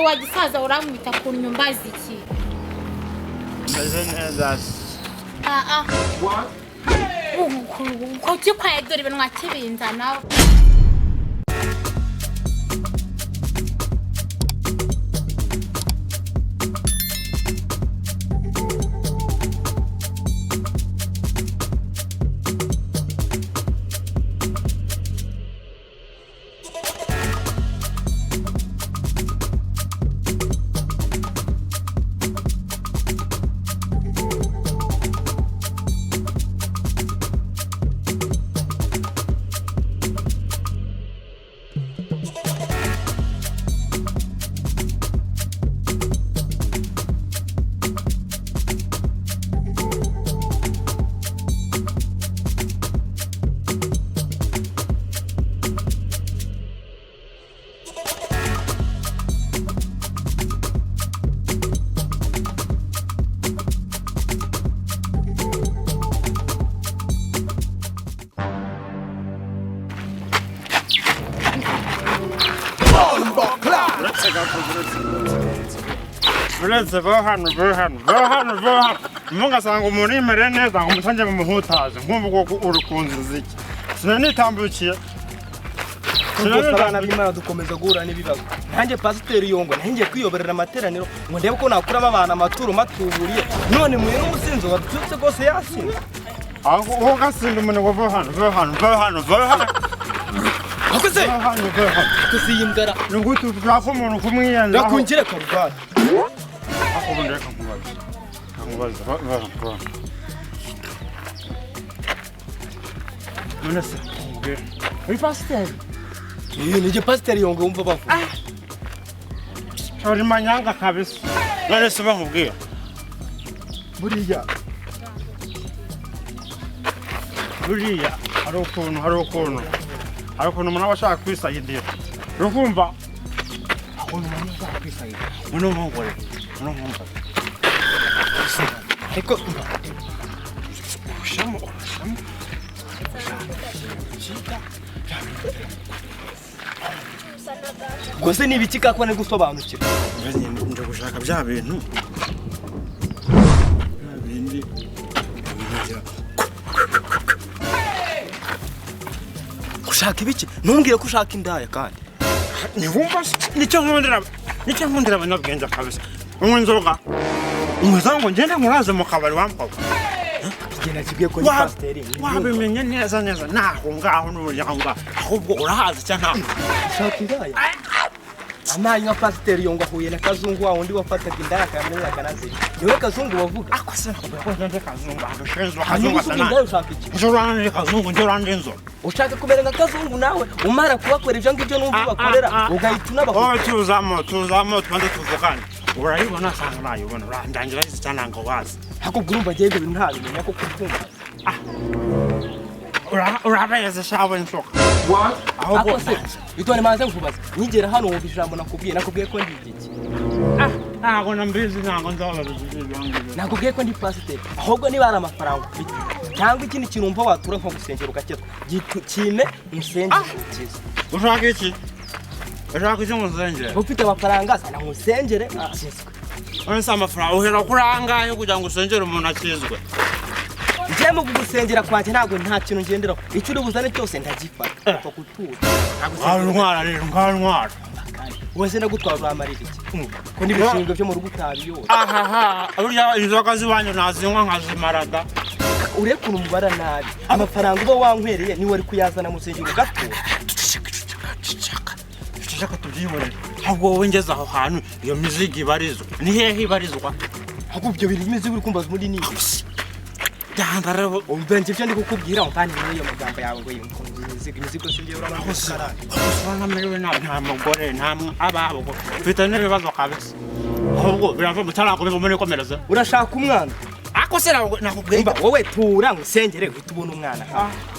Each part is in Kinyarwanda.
Dore wa gisaza, urankubita ku nyumba ziki? Meze neza. Ah ah, kuki kwaye? Dore ibintu mwakibinza nawe. Uretse gato, uretse, uretse. Va hano, va hano, va hano, va hano. Ntugasanga umuntu yimereye neza ngo umusange mumuhutaze. Nk'ubu koko uri kunziza iki? Sinanitambukiye. Rwose abana b'Imana dukomeza guhura n'ibibazo. Nanjye Pasiteri Yongwa ngiye kwiyoborera amateraniro ngo ndebe ko nakuramo abantu amaturo matuburiye, none muye n'umusinzi wabyutse rwose yasinze. Aho ugasinda umuntu ngo va hano, va hano, va hano, va hano. Akoze. Va hano, va hano. Akoze iyi mbwara. Ni gute ushaka umuntu kumwiyenzaho? Rakungire karuvati. Aho ubundi reka nkubaze. Nkubaze, va va va. None se nkubwire. Uri pasiteri? Ni njye Pasiteri Yongwa wumva bavuga. Uri manyanga kabisa. None se bakubwira. Buriya Buriya hari ukuntu umuntu aba ashaka kwisayidira, urakumva? Ukuntu umuntu ashaka kwisayidira. Uno nkongore, uno nkongore. Ariko urushamo, urushamo. Ubwo ni ibiki kakwa ni gusobanukirwa? Nje gushaka bya bintu, bya bindi. Ushaka ibiki? Ntumbwire ko ushaka indaya kandi. Ntiwumva se? Nicyo nkundira abanyabwenge kabisa. Unywa inzoga, unywa ngo ngende nkuraze mu kabari wambawe. Igihe nakibwiye ko ni pasiteri. Wabimenye neza neza naho ngaho n'umuryango, ahubwo urahazi cyangwa ntaho? Ushaka indaya amayi nka Pasiteri Yongwa ahuye na Kazungu, wa wundi wafataga indaya akayamenya akanazirya. Niwe Kazungu wavuga? Ako se nakubwiye ko ngende Kazungu agashinzwe. Hanyuma Kazungu asa usuka nabi. indaya ushaka iki? Nje urande Kazungu, nje urande inzoga. Ushaka kumera nka Kazungu nawe, umara kubakora ibyo ngibyo n'umva bakorera, ugahita unabakora. Wowe tuzamo, tuzamo, tubanze tuvugane. Urayibona asanga nayibona, urandangira izi cyangwa ngo wazi? Ariko ubwo urumva ngewe ibyo bintu ntabimenya ko kubyumva. Urabeze shawe inzoga ahubwo. Ako se bitone, maze nkubaza, nkigera hano wumva ijambo nakubwiye ko ndi igiki? Ntabwo nambizi, ntabwo nzabaza ibyo ngibyo. Nakubwiye ko ndi pasiteri. Ahubwo niba hari amafaranga ufite cyangwa ikindi kintu wumva watura nko gusengera ugakizwa, kime umusengere ukize. Ushaka iki? Ushaka iki musengere? Ufite amafaranga, zana nkusengere ukizwe. None se amafaranga uhera kuri angahe kugira ngo usengere umuntu akizwe? Njyewe mu kugusengera kwanjye ntabwo nta kintu ngenderaho. Icyo uri buzane cyose ndagifata, upfa gutura. Ntwara rero, ntwara. Wese ndagutwara, uramarira iki ko n'ibishingwe byo mu rugo utabiyora? Ahaha, burya inzoga z'iwanyu nazinywa nkazimarada. Urebe ukuntu umubara nabi. Amafaranga uba wankwereye niwe wari kuyazana mu rusengero ugatura. Ceceka, ceceka, tubyihorere. Ahubwo wowe ngeze aho hantu iyo mizigo ibarizwa, ni hehe ibarizwa? Ahubwo ibyo bintu bimeze uri kumbaza muri ni Ganda rero. Umva, njye ibyo ndi kukubwira umvane muri iyo magambo yawe ngo imizigo, imizigo si njyewe urabona. Aho se uranamerewe nabi, nta mugore, nta ababo, mfite n'ibibazo kabisa. Ahubwo birava mutarakomeza muri komereza. Urashaka umwana? Ako se nakubwiye. Umva, wowe tura ngusengere uhita ubona umwana.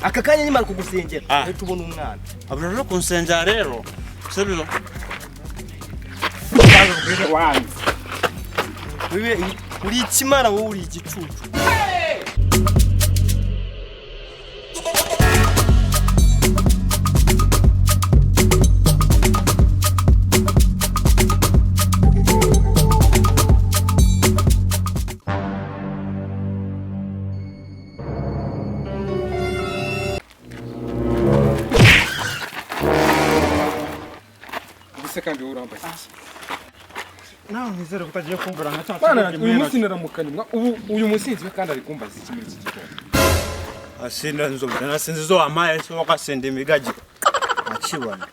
Aka kanya nyimara kugusengera uhita ubona umwana. Abo rero kunsengera rero sibyo wanyu. Wewe uri ikimara, wowe uri igicucu. Se kandi wowe urambaza iki? Nawe nizere ko utagiye kumbura nka cya Bana, kigoryi uyu mwene. munsi naramukanye ubu uyu musinzi we kandi ari kumbaza iki muri iki gitondo? Asinda nzobona nasinzi zo wampaye se wakasinda imigagi akibona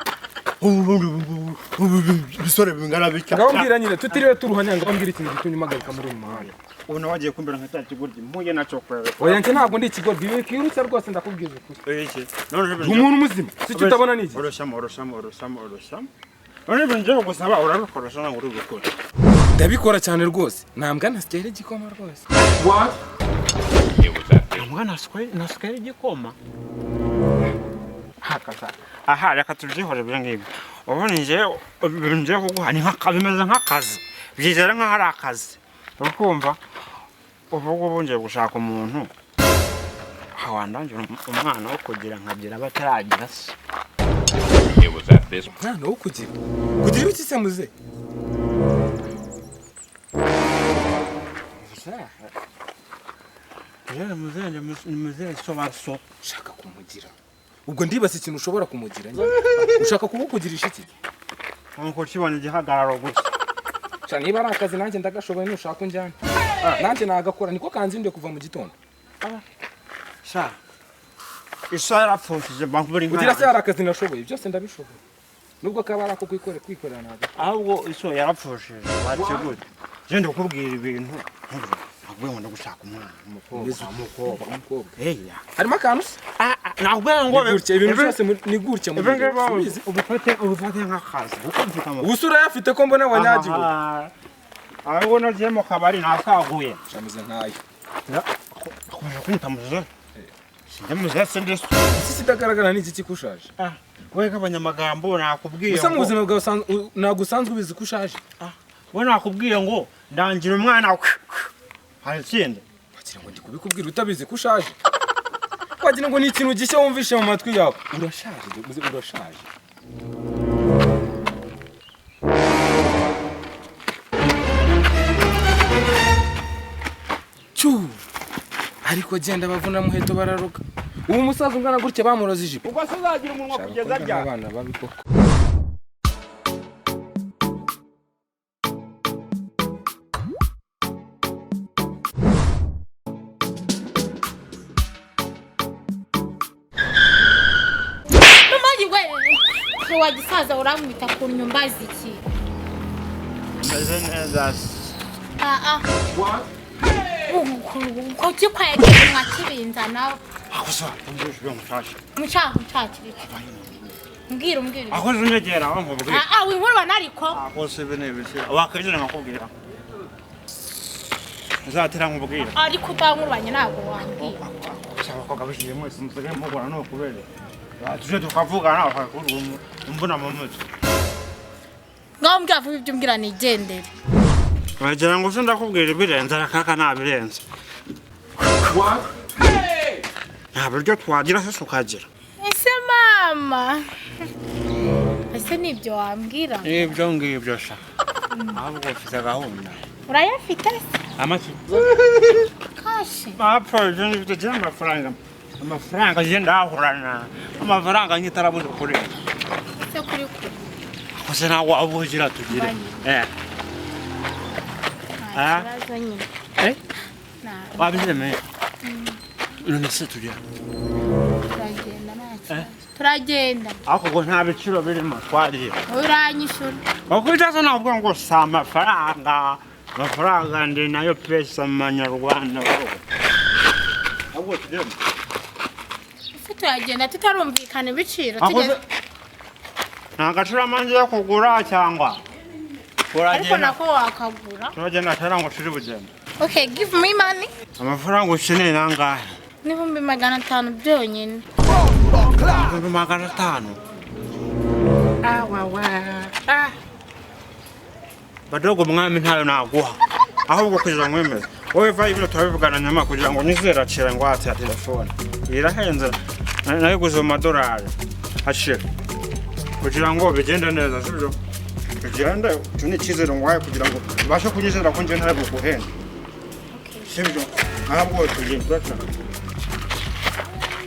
ibisore bingana bitya. Ngaho mbwira nyine tutiriwe turuhanya, ngaho mbwira ikintu gitumye umpagarika muri uyu muhanda. Ubu nawe wagiye kumbera nka cya kigoryi mpuye nacyo kureba. Oya, njye ntabwo ndi ikigoryi wikirutse rwose, ndakubwiza ukuri. Iki none Ndi umuntu muzima, si icyo utabona ni iki? Oroshamo, oroshamo, oroshamo, oroshamo. None ibintu ngiye kugusaba urabikora ntabwo uri gukora? Ndabikora cyane rwose, ntabwo nasikera igikoma rwose. Mwana naswera igikoma hakaza aha. Reka tubyihore ibyo ngibyo. Ubundi njyewe ibintu ngiye kuguha ni bimeze nk'akazi, byizera nk'aho ari akazi, uri kumva? Ubu ngubu ngiye gushaka umuntu wandangira umwana wo kugira nkagira bataragira se. It was at this Umwana wo kugira iki se muze? Rero muzehe ni muzehe so baso. Ushaka kumugira ubwo ndibaza ikintu ushobora kumugira nyine. Ushaka kumukugirisha iki? Nkuko ukibona igihagararo gusa. Sha, niba ari akazi nanjye ndagashoboye, nushaka unjyane nanjye nagakora, niko kanzinduye kuva mu gitondo. Sha, isaha yarapfushije buri. Ugira se hari akazi nashoboye? Byose ndabishoboye, nubwo kaba ari ako kwikorera ntabwo. Ahubwo iso yarapfushije wateguye genda ukubwira ibintu nakubwiye ngo ndagushaka umwana umukobwa umukobwa. Umukobwa? Eya. Harimo akantu se? Nakubwiye ngo Ni gutya ibintu byose ni gutya mu ibi ngibi subizi. Ubifate nk'akazi kuko mfite amafaranga. Ubu se urayafite ko mbona wanyagiwe? Ahubwo nagiye mu kabari nasaguye. Shameze nkayo. Akomeje kwita muzehe, sinjye muzehe, sindi so. Iki kitagaragara ni iki kikushaje? We gabanya amagambo, nakubwiye Gusa mu ngo buzima bwawe ntabwo usanzwe ubizi ko ushaje? We nakubwiye ngo ndangira umwana, hari ikindi? Wagira ngo ndi kubikubwira utabizi ko ushaje, wagira ngo ni ikintu gishya wumvishe mu matwi yawe. Urashaje muze, urashaje. Cyu, ariko genda bavuna muheto bararoga. Ubu umusaza ungana gutya bamuroza ijipo. Ubwo se uzagira umunwa Shaka kugeza ko ryari? abana babi koko. Mama we, wa gisaza urankubita ku nyumba ziki? Meze neza se. Ah ah, kuki kwegera mwakibinza nawe? Akosa umbujwe mushasha. Mushaka nshakira iki? Mbwira, umbwira. Akoze unyegera aho nkubwira. Ah ah, winkurwa ariko. Akoze ibi ni ibiki? Wakegera nkakubwira, uzatira nkubwira. Ariko utankurwanye ntabwo wambwira. Gusa abakobwa bishiye mwese musigaye mugura ni ukubere tuje tukavugana bakakubwira umvuna mu mutwe. Ngaho mbwira vuba ibyo umbwira nigendere. Wagira ngo se ndakubwira ibirenze? Arakaka ntabirenze, nta buryo twagira se tukagira. Ese mama, ese nibyo wambwira? Ibyo ngibyo sha, ahubwo ufite gahunda? Urayafite se? Amaki? Cash. Apfa, ibyo ngibyo tugira amafaranga, amafaranga agenda ahorana amafaranga nk'itarabuze kuri. Ese kuri kure? Gusa ntabwo waba ugira tugire Nta Ah. kibazo nyine. Eh? Nta Wabyemeye none se tugira? Turagenda, nta kibazo, turagenda. Ariko ngo nta biciro birimo twariye. Wowe uranyishura. Kuko itaza navuga ngo si amafaranga, amafaranga ndi nayo pesa amanyarwanda wowe. Ahubwo tugende. Ese turagenda tutarumvikana ibiciro? Akoze Tugeze nta gacuramanzi yo kugura cyangwa ariko turagenda? Nako wakagura. Turagenda atari ngo turi bugende. Okay, give me money. Amafaranga ukeneye ni angahe? N'500,000 byonyine. 500,000 awawa badogo, umwami ntayo naguha. Ahubwo kugira ngo wemeze wowe va ibino turabivugana nyuma, kugira ngo nizere acira ingwate ya telefone irahenze, nayiguze mu madolari acira kugira ngo bigende neza, sibyo? Tugende, icyo ni icyizere nguhaye kugira ngo ubashe kunyizera ko njye ntari buguhende, sibyo? Ahubwo tugende, turacana,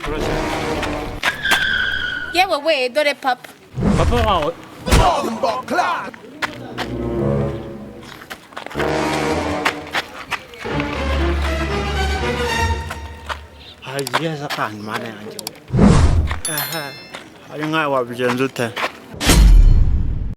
turacana. Yewe we, dore papa. Papa wawe? Hagiye kandi mana yanjye we. Aha, ari nkawe wabigenza ute?